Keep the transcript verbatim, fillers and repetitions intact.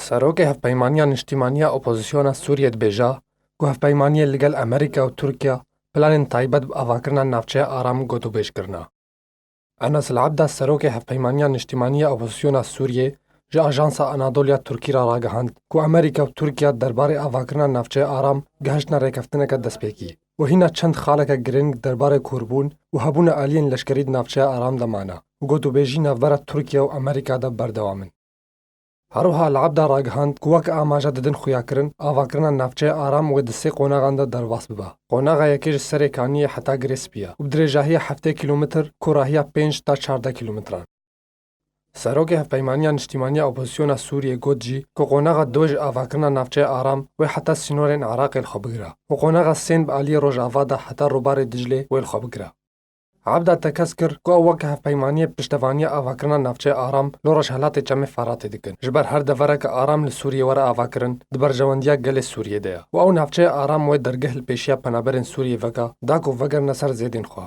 Serokê Hevpeymaniya Niştîmaniya Opozisyona Sûriyê dibêje ku hevpeymaniyê li gel Amerîka û Tirkiye planên taybet bi avakirina navçeya Aram gotûbêj kirine. Enes El Abda, serokê Hevpeymaniya Niştîmaniya Opozisyona Sûriyê, ji Ajansa Anadoluya Tirkî re ragihand ku Amerîka û Tirkiye derbarê avakirina navçeya Aram gihiştine rêkeftineke destpêkî û hîna çend xaleke girîng derbarê kûrbûn û hebûna aliyên leşkerî di navçeya Aram de mane û gotûbêjî navbera Tirkiye û Amerîka de berdewam in. Her wiha El Abda ragihand ku weke amaje didin xuyakirin, avakirina navçeya Aram wê di sê qonaxan de derbas bibe. Qonaxa yekê ji Serê Kaniyê heta Girê Spî ye û bi dirêjahiya heftê kîlometr, kûrahiya pênc ta çardeh kîlometran. Serokê Hevpeymaniya Niştîmaniya Opozisyona Sûriyê got jî ku qonaxa du ji avakirina navçeya Aram wê heta sînorên Iraqê li xwe bigire û qonaxa sên bi aliyê Rojava de heta Rûbarê Diclê wê li xwe bigire. Abda tekez kir ku ew weke hevpeymaniyê piştevaniya avakirina navçeya Aram li Rojhelatê Çemê Feratê dikin, ji ber her devereke Aram li Sûriyê were avakirin, di berjewendiya gelê Sûriyê de ye û ew navçeya Aram wê dergeh li pêşiya penaberên Sûriyê veke, da ku vegerine ser zêdên xwe.